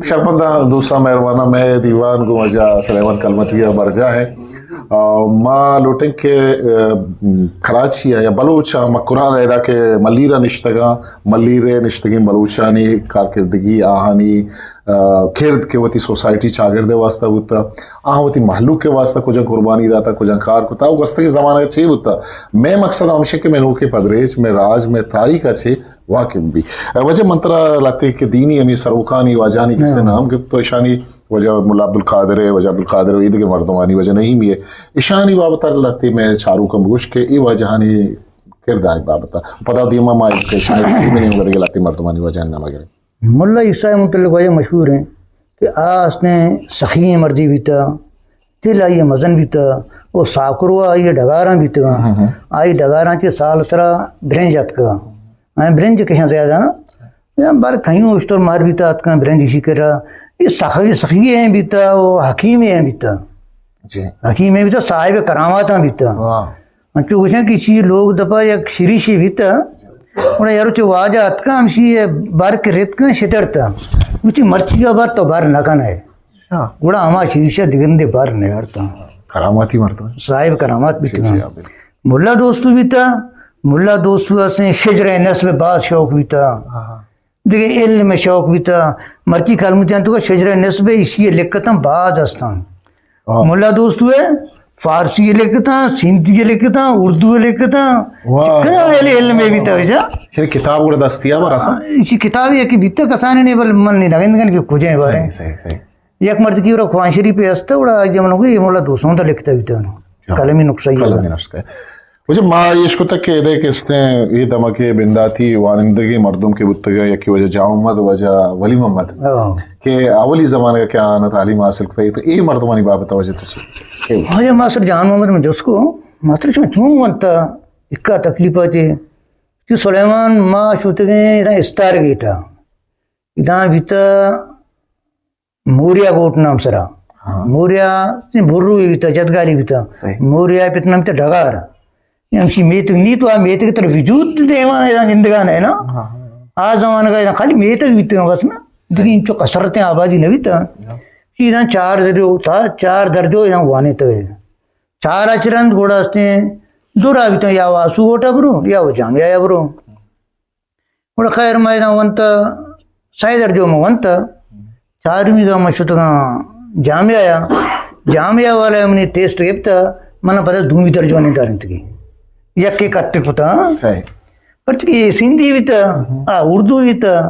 شرپمنداں دوستاں، مہرواناں، مئے دیوان گوں واجہ سلیمان کلمتی ءَ برجاہ ایں۔ آ، ما لوٹیں کہ، آ، کراچی ءَ یا بلوچ ءَ مکران ءَ ادا کہ ملیر ءَ نشتگاں، ملیر ءَ نشتگیں بلوچانی کارکردگی، آہانی، آ، کرد کہ وتی سوسائٹی چاگرد ءِ واستہ بوتہ، آہاں وتی مہلوک ءِ واستہ کجا قربانی داتہ، کجا کار کتہ، او گوستگیں زمانگ ءَ چے بوتہ۔ مئے مقصد ہمیش ایں کہ مئے نوکیں پدریچ، مئے راج، مئے تاریخ ءَ چے واقف بی۔ واجہ من ترا لہتے کہ دینی ہمے سروکانی واجہانی کسے ہاں۔ نام گپت تو اشانی، واجہ ملا عبدالقادر ءِ، واجہ عبدالقادر ءِ، ایدگہ مردمانی، واجہ نعیمی ءِ، اشانی بابت ءَ لہتے مئے چاروکاں بگوش کہ اے واجہانی کردانی بابت ءَ۔ پدا دیما ما ایجوکیشن ءِ ٹیم ءِ نیمگ ءَ دگہ لہتے مردمانی واجہانی نام ءَ گریں۔ ملا عیسیٰ منت اللہ واجہ مشہور ایں کہ آ استیں سخی مردے بیتہ، دل آئی مزن بیتہ، او ساکرو آئی ڈگاراں بیتگاں۔ ہاں، ہاں۔ آئی ڈگاراں چہ سال سرا برنج اتکگاں۔ آئی برنج کشاں زیادہ نا۔ یا بار کہیں اشتر مار بیتہ اتکاں برنج اشی کرا۔ اے سخی، سخی ایں بیتہ، او حکیم ایں بیتہ۔ جی۔ حکیم ایں بیتہ، صاحب کراماتاں بیتہ۔ واہ۔ انچو گوشاں کہ چی لوگ دپا یک شریشے بیتہ۔ گڑا یارو چہ واجہ اتکاں ہمشی بار کہ رتکاں شترتہ۔ گوشی مرچی کا بار تو بار نہ کنئے۔ اچھا۔ گڑا ہما شریشا دگندے بار نیارتاں۔ کراماتی مردم۔ صاحب کرامات جی، بیتگاں۔ جی، ہاں، بالکل۔ ملا دوستو بیتا، ملا دوستو اسیں شجرہ نسب باز شوق بیتا۔ ہاں، ہاں۔ دگہ علم شوق بیتا۔ مرچی کلمتیاں تو شجرہ نسب ایشی لکھتاں باز ہستاں۔ ہاں۔ ملا دوستو ہے، فارسی لکھتاں، سندھی لکھتاں، اردو لکھتاں۔ واہ، چکنا واہ، علم واہ، بیتا واہ۔ جا۔ چرے کتاب گڑا دستیاب رسا؟ ایشی کتاب یہ کہ بیتا کسانے نے، بل من نہیں لگن کہ کجے بارے۔ صحیح، صحیح، صحیح۔ یک مردکے گورا قرآن شریف ء است، گڑا آئی ء من گوشت، اے مولا دوستوں تا لکھتا بیتا انو۔ ہاں۔ قلمی نسخہ ای قلمی ہے۔ نسخہ ہے۔ واجہ ما ایش کتگ کہ ادے کہ استیں اے دمگے بنداتی وانندگیں مردم کہ بوتگاں، یکے واجہ جان محمد، واجہ ولی محمد، ہاں۔ کہ اولی زمانگ کہ آناں تعلیم حاصل کتگ، تو اے مردمانی بابت واجہ تو چی؟ اے واجہ ماسٹر جان محمد من جست کو، ماسٹر شما چون ونتا اکا تکلیف آتے؟ کہ سلیمان ما شوتگیں ادا استار گیٹا، ادا بیتا موریا گوٹ نام سرا۔ ہاں۔ موریا سے بروی بیتا، جدگالی بیتا۔ صحیح۔ موریا پت نام بیتا ڈگار۔ یہ ہمشی میتگ نی تو آ میتگ تر وجود دیوان ہے، زندگان ہے نا۔ ہاں۔ آ زمانہ کا خالی میتگ بیتا بس نا۔ دیکھیں انچو کسرتیں آبادی نہ بیتا۔ ہاں۔ ادا چار درجو تا، چار درجو ادا وانے تو۔ چار اچرند گوڑا استیں دو را بیتا، یا واسو گوٹا برو، یا وہ جامعہ یا برو۔ گڑا خیر ما ادا ونتا، سئے درجو ما ونتا، چارمی گا ما شتگاں جامعہ یا، جامعہ والا منی ٹیسٹ گپتا، منا پدا دومی درجو نے دارنتگی۔ یکے کٹ کتا، ہاں؟ صحیح۔ پرچہ کہ سندھی بیتا، ہم۔ آ اردو بیتا۔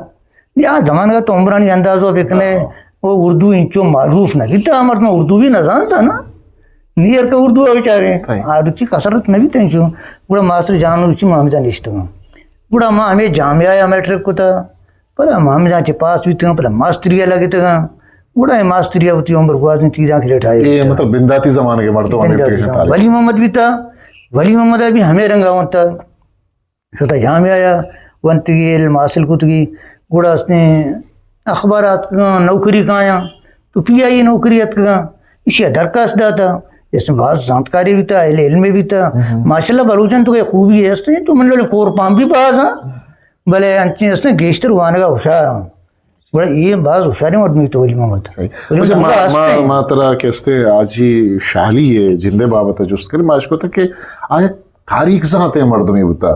نی آ زمانگا تو عمرانی اندازو بکنے، ہاں۔ وہ اردو انچو معروف نہ بیتا، مردم اردو بھی نہ زانتا نا۔ نی ہر کا اردو آ بیچارے۔ صحیح۔ آ دوچی کسرت نہ بیتا انچو۔ گڑا ماسٹر جانو دوچی ما ہمدا نشتگاں۔ گڑا ما ہمے جامعہ یا میٹرک کتا، پدا ما ہمدا چہ پاس بیتگاں، پدا ماسٹری ء لگتگاں۔ گڑا اے ماسٹری ء وتی عمر گوازینتی، داں کریٹ آئے اے بیتگ۔ مطلب بنداتی زمانگ ء مردم ہمے بنداتی بیتگ زمانگ۔ تعلیم۔ ولی محمد بیتا، ولی محمد ء بھی ہمے رنگا ونتا۔ شتا جامعہ یا ونتگی، علم حاصل کتگی، گڑا استیں اخبار آتکگاں، نوکری کایاں، تو پی آئی اے نوکری اتکگاں، ایشی ء درخواست داتا، اس میں باز زانتکاری بیتا، اہل علم بیتا۔ ہم۔ ماشاءاللہ بلوچان تو کہ خوبی ہستیں، تو من لوگ کور پام بھی باز ہاں، بلے انچیں ہستیں گیشتر وانگا ہوشار ہاں۔ گڑا یہ باز ہوشاریں مردمی تو ولی محمد۔ صحیح۔ ولی اچھا، محمد ما، ما، ہستیں۔ ما ترا کہ استیں حاجی شاہلی ہے جندے بابت جست کریں، ما اشکتا کہ آیا تاریخ زانتیں مردمی بوتا۔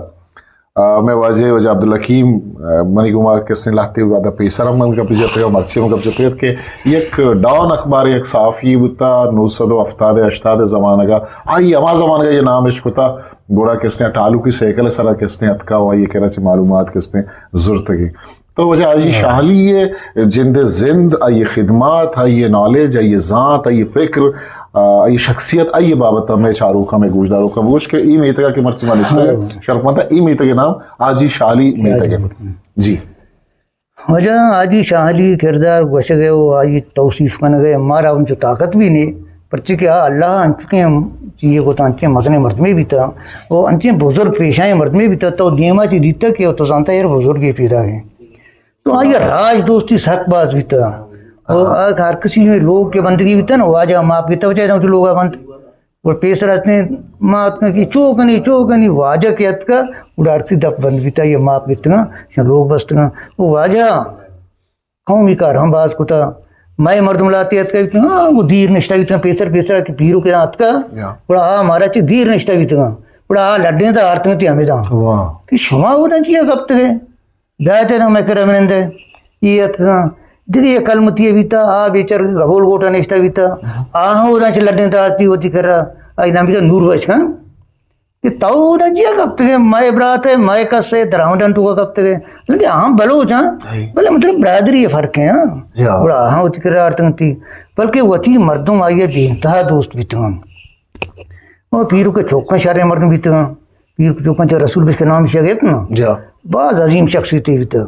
آ، مئے واجہ، واجہ عبدالحکیم، آ، منی گوما کسیں لہتے وہدا پیسر ہم من گپ جتگ ء مرچی ہم گپ جتگ کہ یک ڈان اخبار یک صحافی بوتا، نو سد و ہفتاد ء ہشتاد ء زمانگ ء، آئی ہما زمانگ ء یہ نام اش کتا، گڑا کسیں ٹالوکی سائیکل ء سرا کسیں اتکا و آئی ء کرا چہ معلومات کسیں زرتگی۔ تو واجہ حاجی ہاں۔ شاہلی ء جند ء زند، آئی ء خدمات، آئی ء نالج، آئی ء زانت، آئی ء فکر، آ، آئی ء شخصیت، آئی ء بابت ء مئے چاروکاں، مئے گوشداروکاں بگوش کہ اے میتگ ء کہ مرچی ما نشتگ ہاں۔ شرپمند ء اے میتگ ء نام حاجی شاہلی میتگ ء۔ جی۔ واجہ حاجی شاہلی کردار گوشگ ء و آئی توصیف کنگ ء مارا انچو طاقت بھی نے، پرچہ کہ آ اللہ انچکیں چیئے کو انچیں مزنیں مردمے بیتا و انچیں بزرگ پیشائیں مردمے بیتا، تو دیما چی دیتا کہ تو زانتا یار بزرگے پیدا ہے۔ تو آئی ء راج دوستی سک باز بیتا۔ و آ ہر کسی میں لوگ کے بندگی بیتا نا، واجہ ماپ گیتا بچا دم تو لوگا بند۔ اور پیسر اتنے ما اتنے کہ چو کنی، چو کنی، واجہ کے اتکا، گڑا ہر کسی دپ بند بیتا، یہ ماپ گیتگا، شن لوگ بستگا۔ وہ واجہ قومی کار ہم باز کتا۔ مئے مردم لاتے اتکا بیتگاں، ہاں، وہ دیر نشتا بیتگاں، پیسر پیسرا کہ پیرو کے اتکا، یا۔ گڑا آ مارا چی دیر نشتا بیتگاں، گڑا آ لڈیں تا آرتگاں تی ہمیداں۔ واہ۔ کہ شما وہ نہ چیا کپتگے، بیاتے نا میں کرا منندے، یہ اتکاں، دیگه یہ کلمتی بیتا، آ بیچار گبول گوٹا نشتا بیتا، آ ہاں وہ چی لڈیں تا آرتی ہوتی کرا، آئی نام بیتا نور بخش خان۔ کہ تو نہ جیا کپتگے، مئے برات ہے، مئے کس ہے، دراوندان تو کا کپتگے۔ لیکن ہم بلوچ ہاں، ہاں۔ بلے مطلب برادری یہ فرق ہے، ہاں۔ یا۔ گڑا ہاں وتی کرا آرتگاں تی، بلکہ وتی مردم آئی بے انتہا دوست بیتگاں۔ اور پیرو کے چوکاں شریں مردم بیتگاں۔ پیرو کے چوکاں چا رسول بخش کے نام شگیت نا۔ جا۔ باز عظیم شخصیت بیتا۔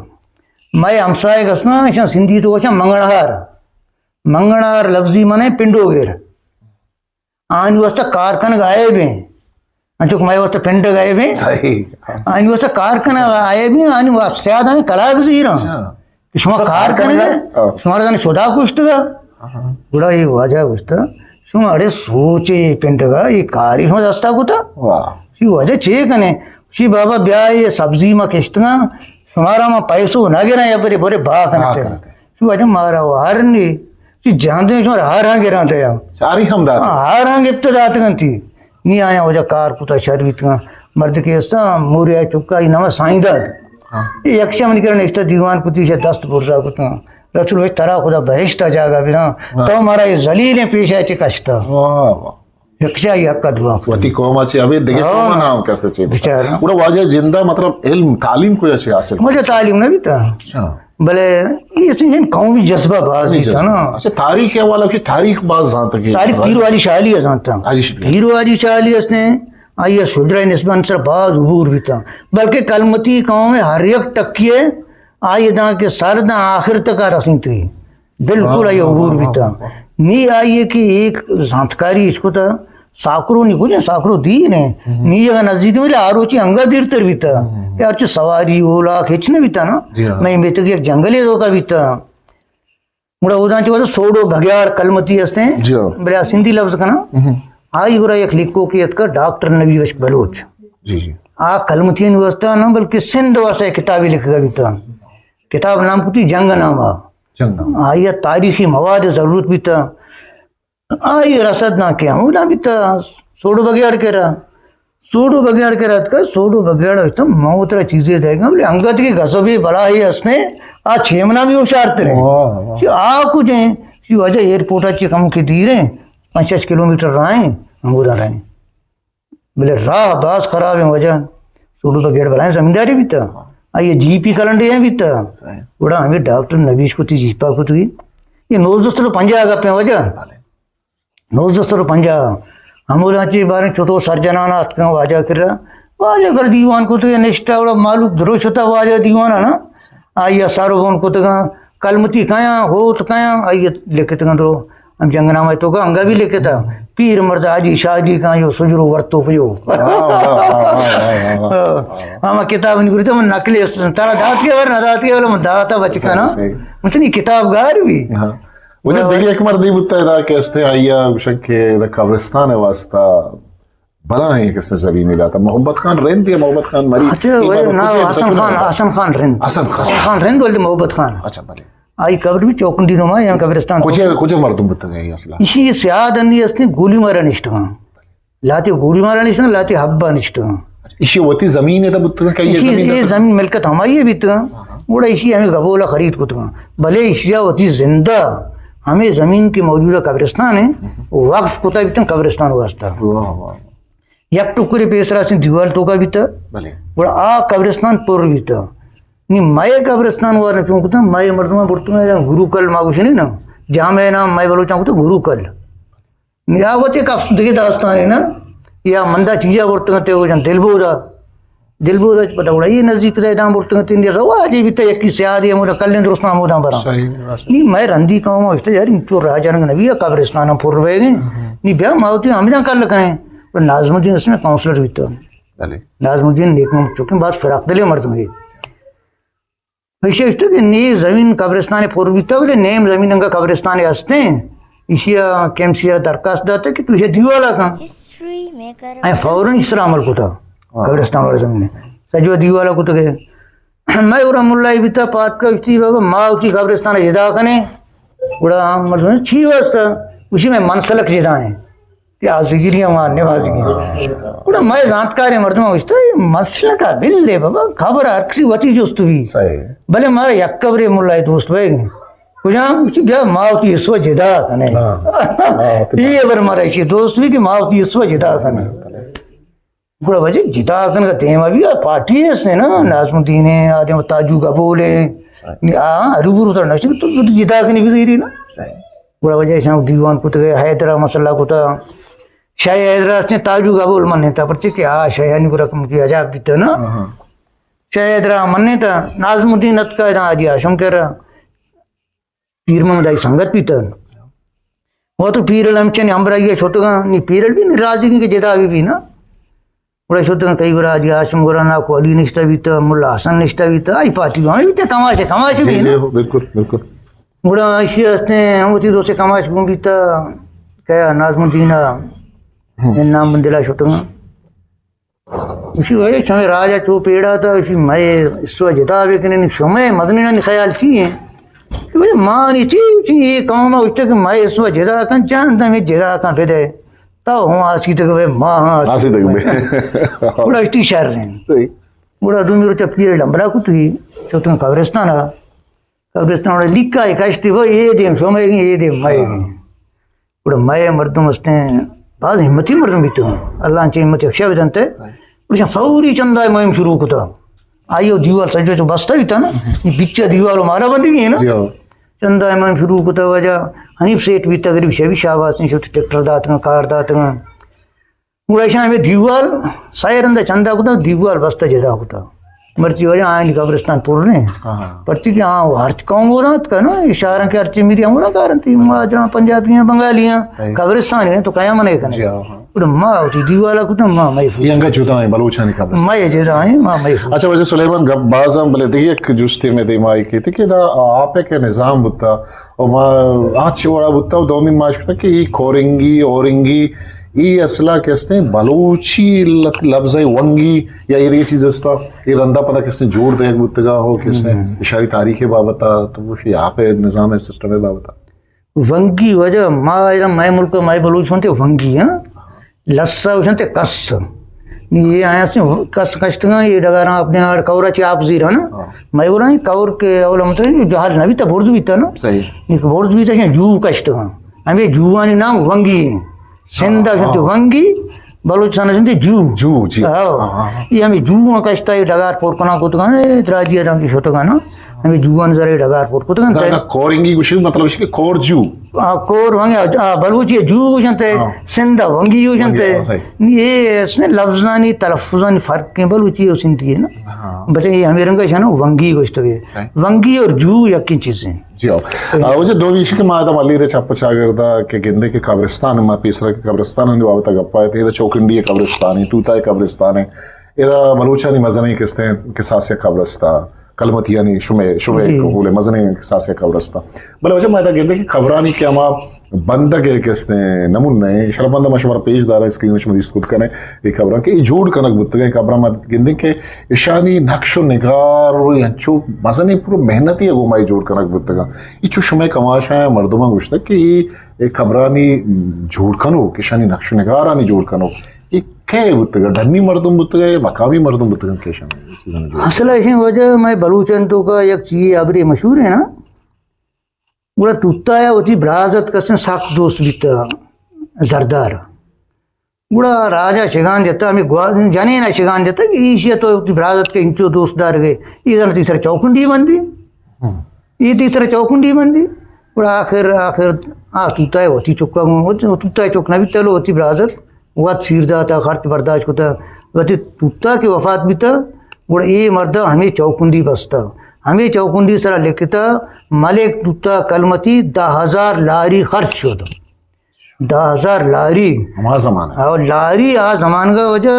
مئے ہمسائے گسنا، ایشاں سندھی تو گوشاں منگڑہار۔ منگڑہار لفظی معنی پنڈوگر۔ آنی واسطہ کار کنگ عیب ہیں۔ انچو کہ مئے واسطہ پنڈگ عیب ہیں۔ صحیح۔ آنی واسطہ کار کنگ عیب ہیں، آنی واسطہ سیاد ہیں کلاگ زیراں۔ اچھا۔ کہ شما کار کار کنگ کنگ ہے؟ ہاں۔ شما زن شدا کشتگا؟ ہاں۔ گڑا یہ واجہ گشتا، شما اڑے سوچے پنڈگا، یہ کاری شما دستا کتا؟ واہ۔ یہ واجہ چے کنے؟ شی بابا بیا یہ سبزی ما کشتگا، شمارا ما پیسو نہ گرا یا برے برے با کنتے۔ با کنتے۔ شو اجا مارا و ہر نی، چی جاندے شمار ہر ہاں گرانتے یا۔ ساری ہم دات۔ ہاں، ہر ہاں گپت دات گنتی۔ نی آیا وجہ کار کتا شر بیتگاں۔ مرد کے استا موریا چکا ای نام سائیں داد۔ ہاں۔ یہ یک شام نکر نشتا دیوان کتی شا دست برزا کتا۔ رسول بخش ترا خدا بہشتا جاگا بنا۔ ہاں۔ تو مارا یہ ذلیلیں پیشا چی کشتا۔ واہ، واہ۔ یکشاہی حق ء دعا کت۔ وتی قوم ء چہ ابید دگہ ہاں۔ قوم ء نام کس ء چہ بچار۔ گڑا واجہ جند ء مطلب علم تعلیم کجا چہ حاصل کت؟ مجھے تعلیم نہ بیتا۔ اچھا۔ بلے یہ سن جن قومی جذبہ باز قومی بیتا جذبہ۔ نا۔ اچھا، تاریخ ء حوالہ چہ تاریخ باز زانت کہ تاریخ پیرو علی شاہ علی زانتا۔ حاجی شبیر۔ پیرو علی شاہ علی اس نے آئی شجرہ نسبت سر باز عبور بیتا۔ بلکہ کلمتی قوم ہر یک ٹکیے آئی داں کہ سر داں آخر تک رسینتی۔ بالکل آئی عبور بیتا۔ نی آئی کہ ایک زانتکاری اس کو تا ساکرو نی کجا ساکرو دی نے۔ نی اگر نزدیک ملے آروچی انگا دیر تر بیتا۔ یار چو سواری اولاک ہچ نہ بیتا نا۔ جی ہاں۔ میں میتگ یک جنگلے روکا بیتا۔ گڑا اوداں چو سوڈو بھگیاڑ کلمتی ہستے۔ جی ہاں۔ بلے آ سندھی لفظ کنا۔ آئی گڑا یک لکھوکے اتکا ڈاکٹر نبی بخش بلوچ۔ جی جی۔ آ کلمتی نو واسطہ نہ بلکہ سندھ واسطہ کتابی لکھگا بیتا۔ کتاب نام کتی جنگ نامہ۔ جنگ نامہ۔ آئی ء تاریخی مواد ضرورت بیتا۔ آئی رسد نہ کہ ہمودا بیتا سوڈو بگیاڑ کرا۔ سوڈو بگیاڑ کرا اتکا، سوڈو بگیاڑ اتکا، من ترا چیزے دے گا، بلے انگت کی غضبی بلاہی ہستیں، آ چیمنا بھی ہوشیار تریں۔ واہ، واہ۔ کہ آ کجیں، کہ واجہ ایئرپورٹ چی کم کے دیریں، پنچ شش کلومیٹر راہیں، ہمودا رہیں۔ بلے راہ باز خراب ہیں واجہ۔ سوڈو تو گیڑ بلائیں زمینداری بیتا۔ آئی جی پی کلنڈے ہیں بیتا۔ صحیح۔ گڑا ہمیں ڈاکٹر نبیش کو تی جی پا کو تی۔ یہ نوزدہ سو پنجاہ گپیں واجہ۔ بلے۔ نوزدہ سو پنجاہ۔ ہمودا چی باریں چوٹو سرجنان آتکاں واجہ کرا۔ واجہ کر دیوان کو تی نشتا، گڑا مالوک دروشتا واجہ دیوان ہے نا۔ آئی ء سر و بن کتگاں، کلمتی کایاں، ہوت کایاں، آئی ء لکھتگاں درو۔ ہم جنگ نامہ تو کا انگا بھی لکھتا، پیر مرد حاجی شاہ علی کاں یو سجرو ورتو پیو۔ واہ، واہ، واہ، واہ، واہ، واہ۔ ہاں، ہما کتاب نگریتا من نقل است، ترا دات کے ور نہ دات کے، بلے من داتا بچکا نا۔ صحیح، صحیح۔ متنی کتاب گار بھی۔ ہاں۔ وجہ ہاں۔ دگہ یک مردی بوتا ادا کہ استے آئی ء گوشن کہ ادا قبرستان ء واسطہ بلاہیں کسے زمین داتا۔ محبت خان رند یا محبت خان مری؟ اچھا، یہ وجہ بابا نا، کجے، حسن کجے خان، بابا؟ حسن خان رند۔ حسن خان۔ حسن خان رند ولد محبت خان۔ اچھا، بلے۔ آئی قبر بھی چوکنڈی نما یا قبرستان۔ کجے، کجے مردم بتگے اصلا؟ اسی یہ سیاد اندی استے گولی مارا نشتگاں۔ لاتی گولی مارا نشتگاں، لاتی حبا نشتگاں۔ اچھا، اسی وتی زمین ہے تا بتگاں کہ یہ اسی زمین یہ ہے؟ زمین ملکت ہمائی ہے بیتگاں۔ ہاں، ہاں۔ گوڑا اسی ہمیں گبولا خرید کتگاں۔ بلے اسی وتی زندہ ہمیں زمین کے موجودہ قبرستان ہے، وقف کتا بیتن قبرستان واسطہ۔ واہ، واہ۔ یک ٹکرے پیسرا سیں دیوال توکا بیتا۔ بلے۔ گڑا آ قبرستان پر بیتا۔ نی مئے قبرستان وارا چون کتا، مئے مردمان برتگاں یا گروکل ما گوشنی نا، جامع نام مئے بلوچاں کتا گروکل۔ نی آ وت یک دگہ داستانے نا، یا مندا چیزا برتگاں تے گوشن دلبودا۔ دلبودا پدا گڑا یہ نزدیک پدا ادام برتگاں تے نی رواجے بیتا یکی سیادی ہمودا کلیں درستاں ہموداں براں۔ صحیح، راست۔ نی مئے رندی قوم اشتا یار تو راجانگ نبی قبرستان پر بے گئے۔ نی بیا ما وتی ہمیداں کل کریں۔ ناظم الدین اس میں کاؤنسلر بیتا۔ بلے۔ ناظم الدین نیک محمد چوکیں باز فراق دلیں مردمے۔ ایشی اشتہ کہ نی زمین قبرستان پر بیتا، بلے نیم زمین انگا قبرستان ہستیں۔ ایشی کے ایم سی را درخواست داتا کہ تو ایشی دیوالا کن۔ اے فوراً اس را عمل کتا۔ ہاں۔ قبرستان والا زمین ہے۔ سجو دیوالا کتا کہ مئے گورا ملائی بیتا، پاتکا، گوشتی، بابا، ما وتی قبرستان جدا کنیں۔ گڑا آ مردم، چی واسطہ؟ گوشی، مئے منسلک جدا ایں، کہ آزگیری ایں، ما نمازگی ایں۔ گڑا مئے زانتکاریں مردم گوشتا، اے منسلک ءَ بل اے بابا، قبر ہر کسی وتی جست بی۔ صحیح۔ بلے مارا یک قبرے ملائی دوست بیگ ایں۔ کجام؟ گوشی، بیا، ما وتی حصہ جدا کنیں۔ ہاں۔ ہاں، وتی اے ہبر مارا ایشی دوست بی کہ ما وتی حصہ جدا کنیں۔ گڑا واجہ جتا کنگ ءَ دیم ءَ بی، آ پارٹی است نا، ناظم الدین ایں، آ دیم ءَ تاجو گبول ایں۔ نی آ ہرو برو تر نشتی، تو تو جتا کنی بزیری نا۔ صحیح۔ گڑا واجہ ایشاں دیوان کتگ، حیدر ءَ مسئلہ کتا۔ شاہ حیدر استیں، تاجو گبول منتا، پرچے کہ آ شاہانی گڑا کم کی عجاب بیتا نا۔ ہاں۔ شاہ حیدر ءَ منتا، ناظم الدین اتکا، ادا حاجی ہاشم کرا۔ پیر محمد آئی سنگت بیتن۔ وہ تو پیرل ہمچنی ہمراہی ءَ شتگاں، نی پیرل بی نی راضی کہ جدا بی بی نا۔ گڑا شتگاں کئی گڑا حاجی ہاشم گڑا نا، کو علی نشتہ بیتا، ملا حسن نشتہ بیتا، آئی پارٹی ہمیں بیتا، کماش، کماش جی، بی جی، نا۔ بالکل، بالکل۔ گڑا اشی استیں، ہم وتی دوست کماش گون بیتا، کیا ناظم الدین ءَ ہم۔ نام من دلا شتگاں۔ اشی وجہ شمئے راج ءَ چو پیڑا تا، اشی مئے حصہ جتا بکنیں، شمئے مزنینانی خیال چی ایں؟ اشی وجہ ما نی چی، چی اے قوم ءَ اشتہ کہ مئے حصہ جتا کن، چاند ہمیں جتا کن بدے۔ تو ہوں آسی تک بے، ما ہاں آسی تک بے۔ گڑا اشتی شر ایں۔ صحیح۔ گڑا دومی روچ پیر لمبرا کتگی، چوتن قبرستان ءَ۔ قبرستان ءَ لکھا اے کشتی، وہ اے دیم شمئے گی، اے دیم مئے گی۔ گڑا مئے مردم استیں، باز ہمتی مردم بیتگ۔ اللہ انچیں ہمت یکشا بدنت۔ گڑا فوری چندہ مہم شروع کتا۔ آئی ءَ دیوال سجو چو بستہ بیتا نا، بچا دیوال مارا بندی ہے نا۔ جی ہاں۔ چندہ مہم شروع کتا، واجہ حنیف سیٹھ بیتا، غریب شبی شاباس نہیں، شوت ٹریکٹر داتگاں، کار داتگاں۔ گڑا ایشاں ہمے دیوال سئے رند ءَ چندہ کتا، دیوال بستہ جدا کتا۔ مرچی واجہ آیانی قبرستان پر نہ ایں۔ ہاں، ہاں۔ پرچی کہ آ ہرچ قوم ءَ رات کنو، اشارہ کہ ہرچی میری ہم رات کارن تی، مہاجراں، پنجابیاں، بنگالیاں، صحیح۔ قبرستان ایں تو قیام نہیں کنے۔ جی ہاں، ہاں۔ گڑا ما وتی دیوال ءَ کتا، ما محفوظ۔ یہ انگا جدا ایں بلوچانی قبرستان۔ ما جدا ایں، ما محفوظ۔ اچھا، واجہ سلیمان، گپ باز ہم، بلے دیگہ یک جستے میں دیما آئی کیت کہ دا آپ ءِ کہ نظام بوتا، او ما آ چے وڑا بوتا، و دومی ما اشکتا کہ یہ کورنگی، اورنگی، اے اصلا کہ استیں بلوچی لت-، لبز ءِ ونگی یا اے دگہ چیز استا، اے رندا پدا کہ استیں جوڑ دیگ بوتگا ہو کہ استیں ہم۔ اشاری تاریخ ءِ بابت ءَ، تو گوشی آپ ءِ نظام ءِ سسٹم ءِ بابت ءَ۔ ونگی واجہ ما ادا مئے ملک ءَ مئے بلوچ ہوں تے ونگی، ہاں، لسا گوشن تے کس۔ نی اے آیا سے کس کشتگاں، اے ڈگاراں اپنے آڑ کورا چی آپ زیرا نا۔ ہاں۔ مئے گورا کور کہ اول ہم تو جہل نہ بیتا، برز بیتا نا۔ صحیح۔ نی برز بیتا کہ جو کشتگاں۔ ہمیں جوانی نام ونگی ہیں۔ سندھ ہاں، ہاں۔ ونگی، بلوچستان ءَ جو۔ جو، جی۔ ہاں۔ ہاں، ہاں، ہاں۔ یہ ہمیں جو کشتا ہے، ڈگار پر کنا کتگاں، اے دراجی اداں کی شتگاں نا۔ ہمیں جوان زرے ڈگار پر کتگاں۔ نہ، نہ، کورنگی گوشی، مطلب اش کہ کور جو۔ آ، کور ونگی، آ، بلوچی جو گوشنتے، ہاں۔ سندھ ونگی گوشنتے۔ ونگی، ہاں، صحیح۔ یہ اس نے لفظانی، تلفظانی فرق ہیں، بلوچی اور سندھی ہے نا۔ ہاں۔ بچے یہ ہمیں رنگ ہے نا، ونگی گوشتگے۔ صحیح۔ ونگی اور جو یقین چیزیں۔ جی ہاں۔ آ، واجہ دومی ایشی کہ ما ادا ملیر چپ چاگردا کہ گندے کہ قبرستان، ما پیسرا کہ قبرستان نے بابت گپا ہے، ادا چوکنڈی قبرستان ہے، توتا قبرستان ہے، ادا بلوچانی مزنیں کستے کساسے قبرستان، کلمتیانی شمے، شمے جی۔ قبول مزنیں کساسے قبرستان۔ بلے واجہ ما ادا گندے کہ قبرانی کہ ہما بندگ ءِ کہ استیں نمونہ ایں، شرپ بند ما شمارا پیش داراں، اسکرین ءَ شما دیست کت کنے، اے قبراں کہ اے جوڑ کنگ بوتگیں قبراں ما گندیں کہ اشانی نقش و نگار و انچو مزنیں پورا محنتی ءَ گوما اے جوڑ کنگ بوتگاں۔ اے چو شمئے کماشاں مردماں گوشتگ کہ اے، اے قبرانی جوڑ کنوک، اشانی نقش و نگارانی جوڑ کنوک، اے کئے بوتگا؟ ڈنی مردم بوتگا یا مقامی مردم بوتگا کہ اشانی چیزاں جوڑ؟ اصل ءَ اشیں واجہ مئے بلوچاں توکا یک چیزے ہبرے مشہور ہے نا، گڑا توتایا وتی برازتک استیں سک دوست بیتا زردار۔ گڑا راجا شگان جتا، ہمیں گوا-، جنینا شگان جتا کہ ایشی تو وتی برازتک انچو دوست دارگے، ای زن تیسر چوکنڈی بندی۔ ہاں۔ ای تیسر چوکنڈی بندی۔ گڑا آخر، آخر آ توتایا وتی چکا گوں، وتی، توتایا چک نہ بیتا لو وتی برازتک وت سیر داتا، خرچ برداشت کتا۔ وتی توتا کہ وفات بیتا، گڑا اے مردا ہمیں چوکنڈی بستا۔ ہمیں چوکنڈی سرا لکھتا، ملک توتا کلمتی دہ ہزار لاری خرچ شد۔ دہ ہزار لاری۔ ہما زمانہ۔ اور لاری آ زمانگا واجہ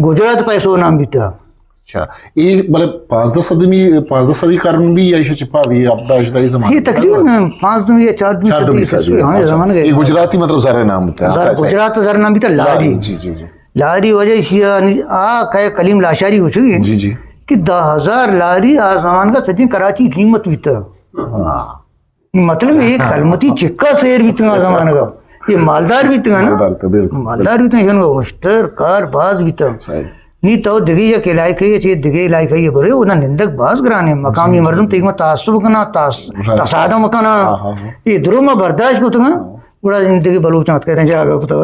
گجرات پیسو نام بیتا۔ اچھا، اے بلے پانزدہ صدی، پانزدہ صدی قرن بی یا ایشی چہ پد، اے ہبدہ ہژدہ زمانہ؟ اے تقریباً پانزدہ یا چاردہ، چاردہ صدی، ہاں، اچھا۔ زمانہ اے گجراتی مطلب زر نام بوتا ہے، زر، اچھا، اچھا۔ گجرات زر نام بیتا لاری۔ لاری، جی، جی، جی۔ لاری واجہ ایشی آ کئے کلیم لاشاری گوشگی۔ جی، جی۔ کہ دہ ہزار لاری آ زمانگا سجیں کراچی قیمت بیتا۔ ہاں۔ مطلب، یہ کلمتی چکا سیر بیتگاں زمانگا۔ یہ مالدار بیتگاں نا؟ مالدار تو بالکل۔ مالدار بیتگاں، یعنی اشتر کار باز بیتا۔ صحیح۔ نی تو دگہ یک علاقے، چہ دگہ علاقے یہ برے، اودا نندگ باز گرانے۔ مقامی مردم تیگ ما تعصب کنا، تاس-، تصادم کنا۔ ہاں، ہاں، ہاں۔ یہ درو ما برداشت کتگاں۔ گڑا زندگی بلوچاں اتکا اتاں جاگہ کتا۔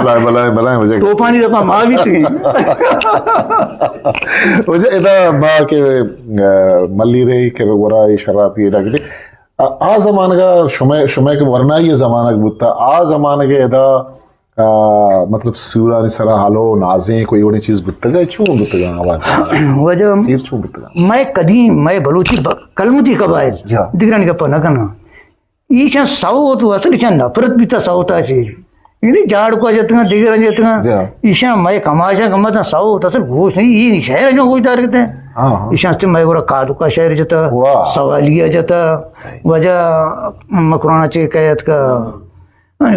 بلائے، بلائے، بلائے، وجہ۔ توپانی دپا ما بیتگیں۔ وجہ ادا ما کہ، آ، ملی رہی کہ گورا یہ شرابی ادا کتے۔ آ، آ زمانگا شمئے، شمئے کہ ورنائی زمانگ بوتا، آ زمانگا ادا، آ، مطلب سورانی سرا حالو نازیں کوئی وڑیں چیز بوتگا، چون بوتگا آوان؟ وجہ سیر چون بوتگا؟ مئے قدیم، مئے بلوچی ب-، کلمتی قبائل، جا۔ دگرانی گپا نہ کنا۔ ایشاں سوت و اصل ایشاں نفرت بیتا سوتا چی۔ یعنی جاڑ کو جتگاں، دیگر جتگاں۔ جا۔ ایشاں مئے کماشاں کمتاں سوت اصل گوش نہیں، یہ شہر جو گوش دار کتے۔ ہاں، ہاں۔ ایشاں سے مئے گورا کادو کا شہر جتا، واہ۔ سوالیہ جتا، صحیح۔ وجہ مکرانا چی کہت کا،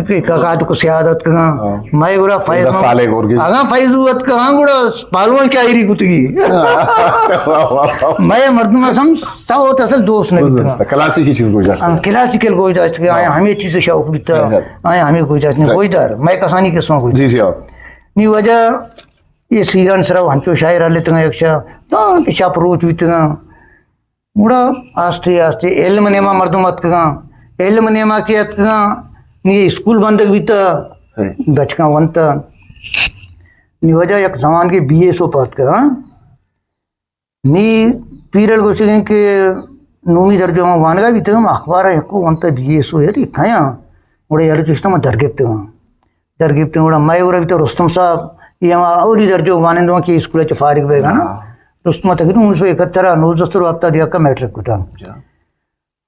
کہ کا-، کادو کو سیادت کا۔ ہاں۔ مئے گورا فیض اگاں فیضو ات کا، ہاں، گڑا پالوان کیا ایری کتگی۔ اچھا، واہ، واہ، واہ۔ مئے مردم سم سوت اصل دوست نہیں۔ کلاسیکی چیز گوش داشت۔ ہاں، کلاسیکل گوش داشت کہ آیا ہمیں چیز شوق بیتا، آیا ہمیں گوش داشت، نہیں، گوش دار، میں کسانی قسم گوش۔ جی، جی، ہاں۔ نی وجہ یہ سیران سرا ہنچو شاعر لیتگا یک شا، تا کہ شپ روچ بیتگا۔ گڑا آستے آستے علم نیما مردم اتکگا، علم نیما کے اتکگا، نی اسکول بندگ بیتا، صحیح۔ بچکاں ونتا۔ نی وجہ یک زمان کے بی ایس او پاتکگا۔ نی پیرل گوشگیں کہ نومی درجہ ہم وانگا بیتگم، اخبار یکو ونتا بی ایس او یار، یہ کیا؟ گڑا یار چشتا ما در گپتگم۔ در گپتگم، گڑا مئے گورا بیتا رستم صاحب، یہ ہم اولی درجہ وانندوں کہ اسکول چ فارغ بیگا نا۔ ہاں۔ رستم تقریباً انیس سو اکہتر، نوزدہ سو ہفتاد یک کا میٹرک کتا۔ اچھا۔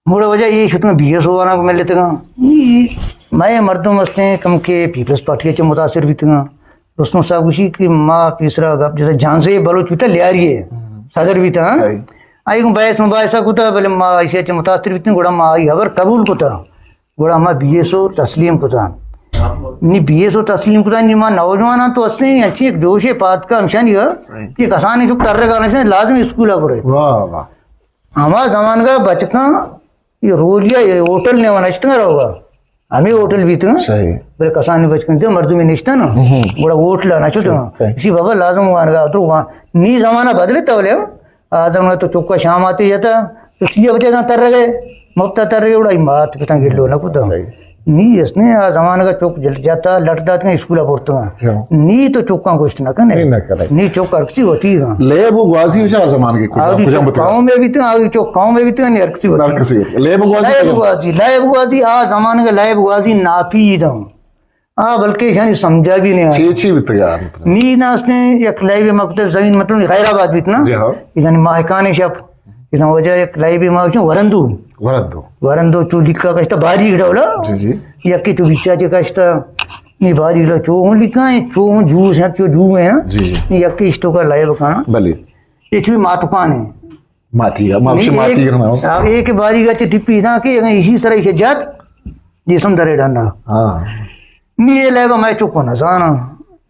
مڑا وجہ یہ شتگاں بی ایس او والا کو ملتگاں۔ نی مئے مردم ہستیں کم کے پیپلز پارٹی چ متاثر بیتگاں۔ رستم صاحب گوشی کہ ما پیسرا گپ جیسے جہانزیب بلوچ بیتا لیاری ہے، صدر بیتا، ہاں؟ آئی گوں بحث مباحثہ کتا، بلے ما ایشی چ متاثر بیتگاں، گڑا ما آئی خبر قبول کتا، گڑا ما بی ایس او تسلیم کتا۔ نی بی ایس او تسلیم کتا، نی ما نوجواناں تو ہستیں، اچھی ایک جوش پاتکا ہمشانی گا کہ کسانی چک ترگا نشیں، لازم اسکول برے۔ واہ، واہ۔ ہما زمانگا بچکاں یہ رولیا یہ ہوٹل نے نشتگا رہوگا، ہمیں ہوٹل بیتگا۔ صحیح۔ بلے کسانی بچکن سے مردمی نشتا نا، گڑا ہوٹل آنا چھوٹا۔ صحیح۔ اسی بابا لازم وانگا تو وان، نی زمانہ بدلتا بلے ہم۔ آدم تو چکا شام آتے جتا، تو چیزیں بچے تر گئے، مفتا تر گئے، اڑائی مات پتاں گلو نہ کتا۔ صحیح۔ نی اس نے آ زمانگا چک جل جاتا، لٹ داتگاں اسکولا برتگاں۔ نی تو چکاں گوشت نہ کنے۔ نی نہ کنے۔ نی چک ہر کسی ہوتی گا۔ لیب و گوازی اچھا زمانگے کجا، آوری کجا چک بتگا؟ قوم میں بیتگا، آوری چک قوم میں بیتگا، نی ہر کسی ہوتی۔ ہر کسی ہوتی۔ لیب و گوازی لیب کجا؟ گوازی، لیب گوازی، آ زمانگا لیب گوازی ناپید ہم۔ آ بلکہ یعنی سمجھا بھی نہیں۔ چی چی بیتگا؟ نی ناستیں یک لیب ما کتے زمین مطلب خیر آباد بیت نا۔ جی ہاں۔ یعنی ماہکانی شپ، یعنی وجہ یک لیب ما ورندو۔ ورندو۔ ورندو چو لکھا کشتا باری ڈولا۔ جی، جی۔ یکی چو بیچا چے کشتا۔ نی باری ڈولا چو ہوں لکھا ہے، چو ہوں جوس ہیں، چو جو ہے نا۔ جی، جی۔ نی یکی اشتو کا لائب کنا۔ بلے۔ یہ چوی ماتکان ہے۔ ماتی گا، ما نی ماتی ایک، گا نا۔ ہاں، ایک باری گا چے ٹپی دا کہ اگر اسی سر ایشے جات، جسم درے ڈانا۔ ہاں۔ نی یہ لائب میں چکو نہ زانا۔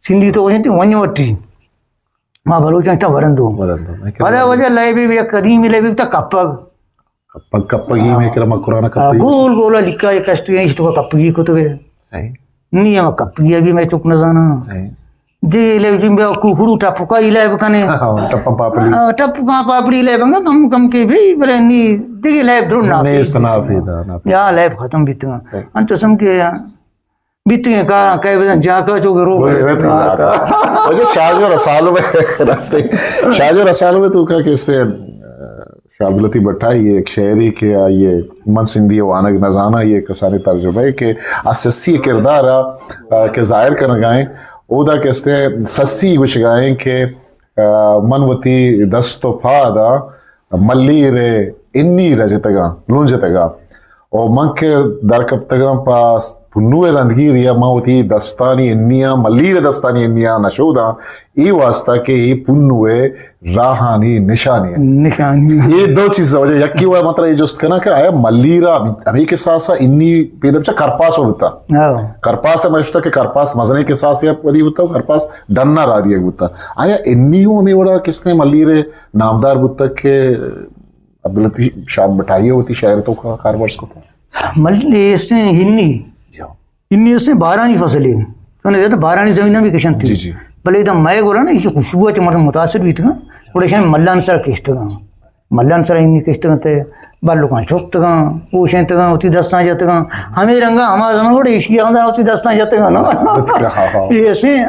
سندھی تو کہیں تی ونی وٹی۔ ما بلوچاں تا ورندو۔ ورندو۔ پدا وجہ لائبی بھی قدیمی لائبی تا کپگ۔ کپگ، کپگی میں کرا مکرانا کپگی۔ گول گولا لکھا یہ کشتی ہیں، اس تو کپگی کو تو گئے۔ صحیح۔ نی ہم کپگی ابھی میں چک نہ زانا۔ صحیح۔ دی لے جن بیا کو ہڑو ٹپکا ہی لے بکنے۔ ہاں، ٹپا پاپڑی۔ ہاں، ٹپکا پاپڑی لے بنگا کم کم کے بھی بلے نی دی لے درو نا۔ نیست نا پیدا، نا پیدا۔ یا لے ختم بیتگا۔ صحیح۔ انت سم کے بیتگیں کاراں کئے بزاں جاکا چو کہ روک۔ وجہ شاہ جو رسالو میں راستے۔ شاہ جو رسالو میں تو کا کہتے ہیں، شاہ عبداللطیف بھٹائی ایک شاعری کہ آئیے من سندھی وانگ نزانا، یہ کسانی ترجمہ ہے کہ آ سسی کردار آ، آ، کہ ظاہر کرنگائیں، اودا کہتے ہیں سسی گوشگائیں کہ، آ، من وتی دست و پادا ملیر انی رجتگاں، لونجتگاں۔ او من کہ در کپتگاں پہ پنو ءِ رندگیری ءَ، من وتی دستانی انیاں، ملیر ءِ دستانی انیاں نشوداں، اے واسطہ کہ اے پنو ءِ راہانی نشانی انت۔ نشانی۔ اے دو چیز وجہ، یکی ءَ من ترا اے جست کناں کہ آیا ملیر ءَ ہمے، ہمے کساس ءَ انی پیدم چہ کرپاس ءَ بوتا؟ ہاں۔ کرپاس ءَ من اشتا کہ کرپاس مزنیں کساسے ودی بوتا، کرپاس ڈن ءَ را دیگ بوتا۔ آیا انی ہوں ہمے وڑا کستیں ملیر ءِ نامدار بوتا کہ عبداللطیف شاہ بٹائی ءَ وتی شعر ءِ توکا کارمرز کتا؟ مل-، اے استیں ہنی۔ جی۔ ہنی استیں بارانی فصلے۔ تو نے زیادہ بارانی زمین بھی کشنتی۔ جی، جی۔ بلے ادا مئے گورا نا، ایشی خوشبو ءَ چہ مردم متاثر بیتگاں۔ گڑا ایشاں ملان سرا کشتگاں۔ ملان سرا ہنی کشتگاں تے بلکاں چکتگاں، اوشینتگاں، وتی دستاں جتگاں۔ ہمے رنگا ہما زمان گڑا ایشی آں وتی دستاں جتگاں نا۔ ہاں، ہاں۔ اے استیں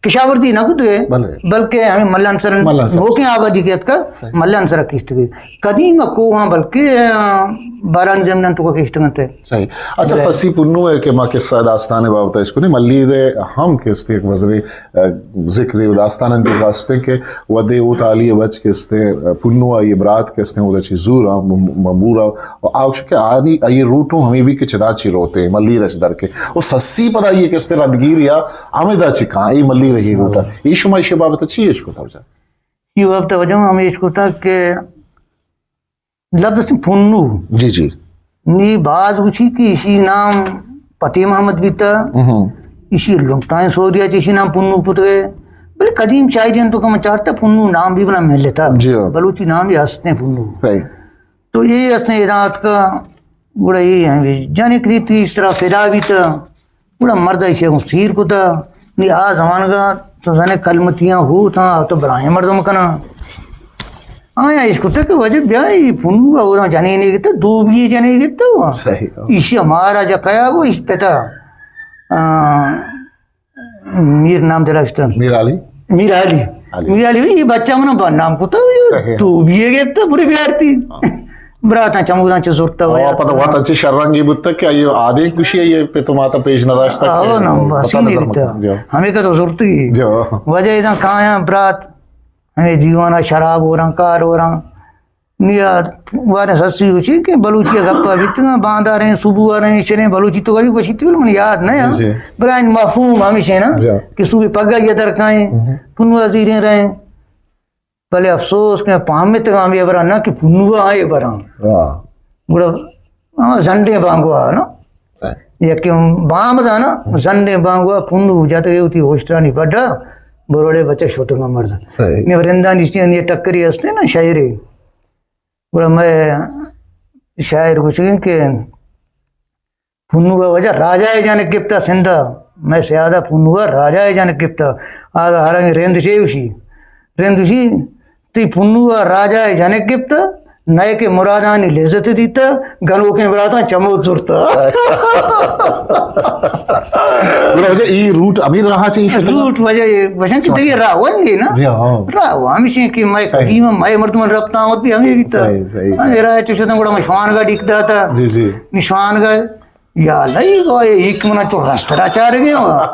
کشاورزی نہ کتگ، بلے۔ بلکہ ہمے ملان سر، ملان سر۔ نوکیں آبادی کہ اتکا، صحیح۔ ملان سر کشتگ۔ قدیم کوہاں بلکہ، آ، باران زمیناں تو کشتگ انت۔ صحیح۔ اچھا، بلے۔ سسی پنو ءِ کہ ما قصہ داستان ءِ بابت ءَ اش کنیں، ملیر ءِ ہم کہ است یک مزنیں، آ، ذکر ءُ داستان انت کہ است کہ وھدے او تالی ءِ بچ کہ است، آ، پنو ءِ آئی ءِ برات کہ است، او چی زور ءَ م-، ممور ءَ، آ، آ کہ آنی، آئی روٹو ہمے بھی کہ چدا چی روتے، ملیر اش در کے۔ او سسی پدا آئی کہ است رندگیری ءَ ہمدا چکاں، اے ملیر ءِ ہیروتا۔ اے شما ایشی بابت چی اش کتا وجہ؟ اے بابت وجہ ہم اش کتا کہ لفظ پنو۔ جی، جی۔ نی باز گوشی کہ ایشی نام پتی محمد بیتا۔ ہم۔ ایشی لنٹائیں سوریا چہ ایشی نام پنو کتگے۔ بلے قدیم شاعری انت تو کہ من چارتا پنو نام بھی بنا ملتا۔ جی ہاں۔ بلوچی نام یہ ہستیں پنو۔ صحیح۔ تو اے استیں ادا اتکا، گڑا اے ہمے جنک دیتی، اس طرح فدا بیتا، گڑا مرد ایشی گوں سیر کتا۔ نی آ زمانگا تو زنے کلمتیاں ہوتاں، تو براہیں مردم کناں۔ آیا اش کتا کہ واجہ بیا، اے پنو ءَ اوراں جنینے گتا، دو بی جنے گتا۔ صحیح۔ ایشی ہمارا جا کیا گو، ایش پتا، آ، میر نام دلا اشتن۔ میر علی؟ میر علی۔ علی۔ میر علی، اے بچہ منا با نام کتا، صحیح۔ تو بھی یہ گپتا، برے بیارتی۔ ہاں۔ براتاں چموداں چہ زرتا ہوا۔ پتہ وطن چہ شرنگی بوتا کہ آئی آدے کشی آئی پت و ماتا پیش نداشتا کہ ہاں، نام پتہ باسی نہیں نظر بیتا۔ مکن۔ جو۔ ہمیں کا تو زرتی۔ جو۔ وجہ ازاں کایاں برات، ہمیں دیوانا شراب ہو رہا، کار ہو رہا۔ نیا واریں سسی گوشی کہ بلوچی ءِ گپا بیتگاں، بانداریں، صوبواریں، شریں بلوچی تو کبھی گوشی تھی، من یاد نہ آں۔ جی۔ برائیں مفہوم ہمیشہ نا جی۔ کہ صوبے پگا یہ در کائیں، ہم۔ پنوا زیریں رہیں۔ بلے افسوس کہ پامیتگاں ہمے برا نہ کہ پنوا آئے برا۔ واہ۔ گڑا ہاں، زنڈیں بانگوا نا۔ صحیح۔ یکے بام دانا، زنڈیں بانگوا پنو جاتگے ہوتی ہوشترانی بڈا، بروڑے بچہ شوتگا مرد۔ صحیح۔ میں رندانی چیزیں یہ ٹکری ہستے نا شاعری۔ گڑا مئے شاعر گوشگیں کہ پنو ءَ واجہ راجا ءِ جنک گپتا سندھ ءَ، مئے سیاد ءَ پنو ءَ راجا ءِ جنک گپتا۔ آ ہرنگ رند چے گوشی؟ رند گوشی، تئی پنو ءَ راجا ءِ جنک گپتا، نئے کہ مرادانی لذت دیتا، گنوکیں براتاں چمود زرتا۔ گڑا واجہ ای روٹ ہمیں راہ چے شتگا؟ روٹ واجہ یہ وشن کہ دیگه راہ ون دی نا۔ جی ہاں۔ راہ وہ ہمیشہ کہ مئے صحیح۔ قدیم مئے مردم رفتاں اور بھی ہمیں بیتا۔ صحیح، صحیح۔ ہمیں راہ چے شتاں گڑا میں شوانگا ڈیک داتا۔ جی، جی۔ نشانگا یا اللہ، یہ گو، یہ ایک منا چو رسترا چارگے ہوا۔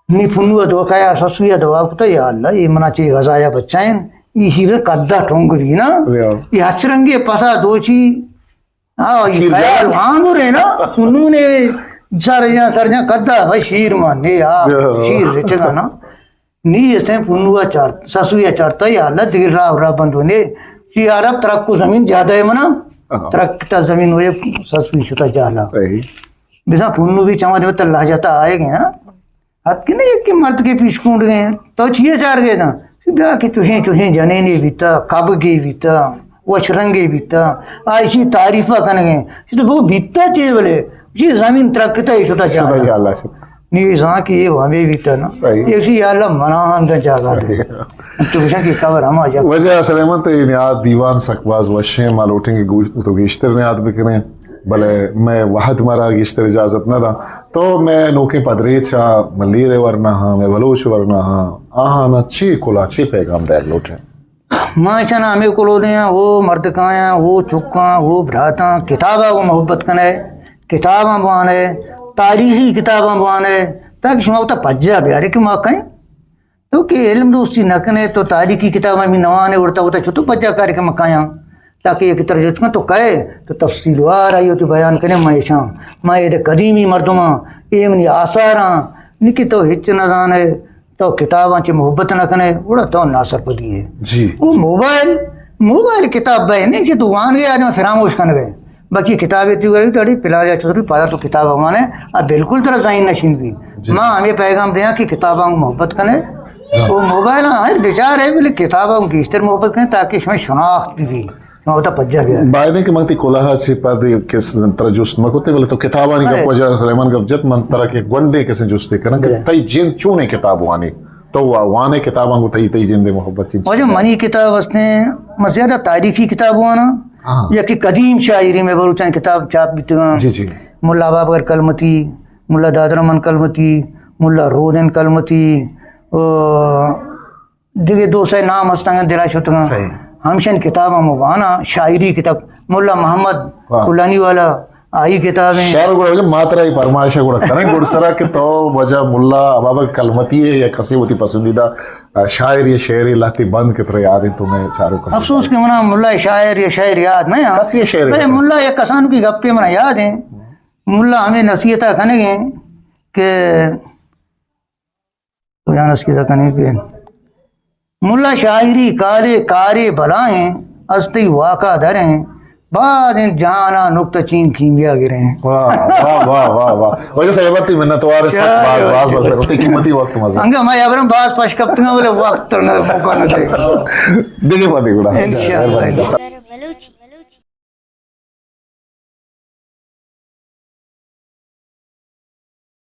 نی پنو دعا کایا، سسویا دعا کتا، یا اللہ، یہ منا چی غذایا بچائیں، یہ شیر قدا ٹونگ بھی نا۔ یا۔ یہ ہچ رنگی پسا دوچی، ہاں، یہ شیر کایا جان۔ ہاں گو رہے نا، پنو نے سر جان، سر جان قدا، بھائی شیر مان نے، یا، یا۔ شیر رچگا نا۔ نی اسیں پنو ءَ چارت، سسوی ءَ چارتا، یا اللہ، دگہ راہ، راہ بندو نے۔ چی عرب ترک و زمین زیادہ ہے منا۔ ہاں۔ ترک تا زمین ہوئے، سسوی شتا جالا۔ صحیح۔ بزاں پنو بھی چما جو تلا جاتا آئے گئے نا۔ حد کہ نہیں کہ مرد کے پیش کونڈ گئے ہیں۔ تو چیئے چار گئے نا۔ بیا کہ چوشیں، چوشیں جنینے بیتا، کبگے بیتا، وش رنگے بیتا۔ آئیشی تعریفہ کنگے۔ تو وہ بیتا چے بلے۔ جی زمین ترک تا شتا شتا جالا۔ جالا شتا۔ نی زان کہ یہ ہمیں بیتا نا۔ صحیح۔ یہ اسی یا اللہ منا ہم دن جاگا دے۔ صحیح۔ تو بشن کہ قبر ہما جا۔ واجہ سلیمان، تئی نیاد دیوان سک باز وشیں، ما لوٹیں کہ گوش-، تو گیشتر نیاد بکنیں، بلے میں وحد مارا گیشتر اجازت نہ دا۔ تو میں نوکیں پدریچ ہاں، ملیر ورنا ہاں، میں بلوچ ورنا ہاں، آہانا چی کلا، چی پیغام دے لوٹیں؟ ما ایشاں ہمے کلو دیاں، او مردکایاں، او چکاں، او براتاں، کتاباں گوں محبت کنئے، کتاباں بوانئے، تاریخی کتاباں بوانئے، تاکہ شما وتا پجا بیارے کہ ما کئیں۔ تو کہ علم دوستی نہ کنے، تو تاریخی کتاباں بھی نوانے، اور تا وتا چتو پجا کارے کہ ما کایاں۔ تاکہ یک ترا جست کن تو کئے، تو تفصیل وار آئی وتی بیان کنے، من ایشاں، من اے قدیمی مردماں، اے منی آثاراں، نی کہ تو ہچ نہ زانے، تو کتاباں چہ محبت نہ کنے، گڑا تو ناسرپدی ہے۔ جی۔ وہ موبائل، موبائل کتاب بہ نہیں کہ تو وانگے آج میں فراموش کنگے۔ باقی کتابے تئی گرے تو اڑے پلانے چتری پادا تو کتاب وانے، آ بالکل ترا ذہن نشین بی۔ جی۔ ما ہمیں پیغام دیاں کہ کتاباں محبت کنے۔ ہاں۔ وہ موبائل ہاں، ہر بیچار ہے، بلے کتاباں گیشتر محبت کنے تاکہ شمئے شناخت بھی بی۔ شما وتا پجا بیا۔ باید ہے کہ من تی کلاہ چی پد کس ترا جست مکتے، بلے تو کتابانی گپ وجہ سلیمان گپ جت، من ترا کہ گونڈے کسے جستے کناں کہ بلے۔ تئی جند چونے کتاب وانی؟ تو وا-، وانے کتاباں گو تئی، تئی جندے محبت چنچ؟ واجہ منی کتاب ہستیں، من زیادہ تاریخی کتاب وانا، ہاں۔ یا کہ قدیم شاعری میں بلوچان کتاب چاپ بیتگاں۔ جی، جی۔ ملا بابگر کلمتی، ملا دادرمن کلمتی، ملا رودن کلمتی، او، دگہ دو سئے نام ہستاں دلا شتگاں۔ صحیح۔ ہمشن کتاباں من وانا، شاعری کتاب، ملا محمد واہ۔ کلانی والا، آئی کتاب ہیں۔ شعر گڑا واجہ ما ترا اے پرمائش گڑا کریں گڑ سرا کہ تو واجہ ملا ابابک کلمتی ہے یا کسی وتی پسندیدہ، آ، شاعر یا شعر لہتے بند کہ ترا یاد ہیں تو میں چارو کر۔ افسوس کہ منا ملا شاعر یا شاعر یاد نہیں ہاں۔ کسی شعر بلے یاد؟ ملا یک کسان کی گپے منا یاد ہیں۔ ملا ہمیں نصیحتہ کنگے کہ تو جانس کسا کنے کہ ملا شاعری کارے، کارے بلائیں، از تئی واکا دریں، باز انت جہانا نکتہ چین کیمیا گریں۔ واہ، واہ، واہ، واہ، واہ۔ واجہ صاحب، تئی منتوار، سک باز، باز، باز، تئی قیمتی وقت مزہ۔ انگا ما یابرم باز پش کپتگاں، بلے وقت تو نہ، موقع نہ دے۔ دیگہ پدی گڑا۔ انشاءاللہ۔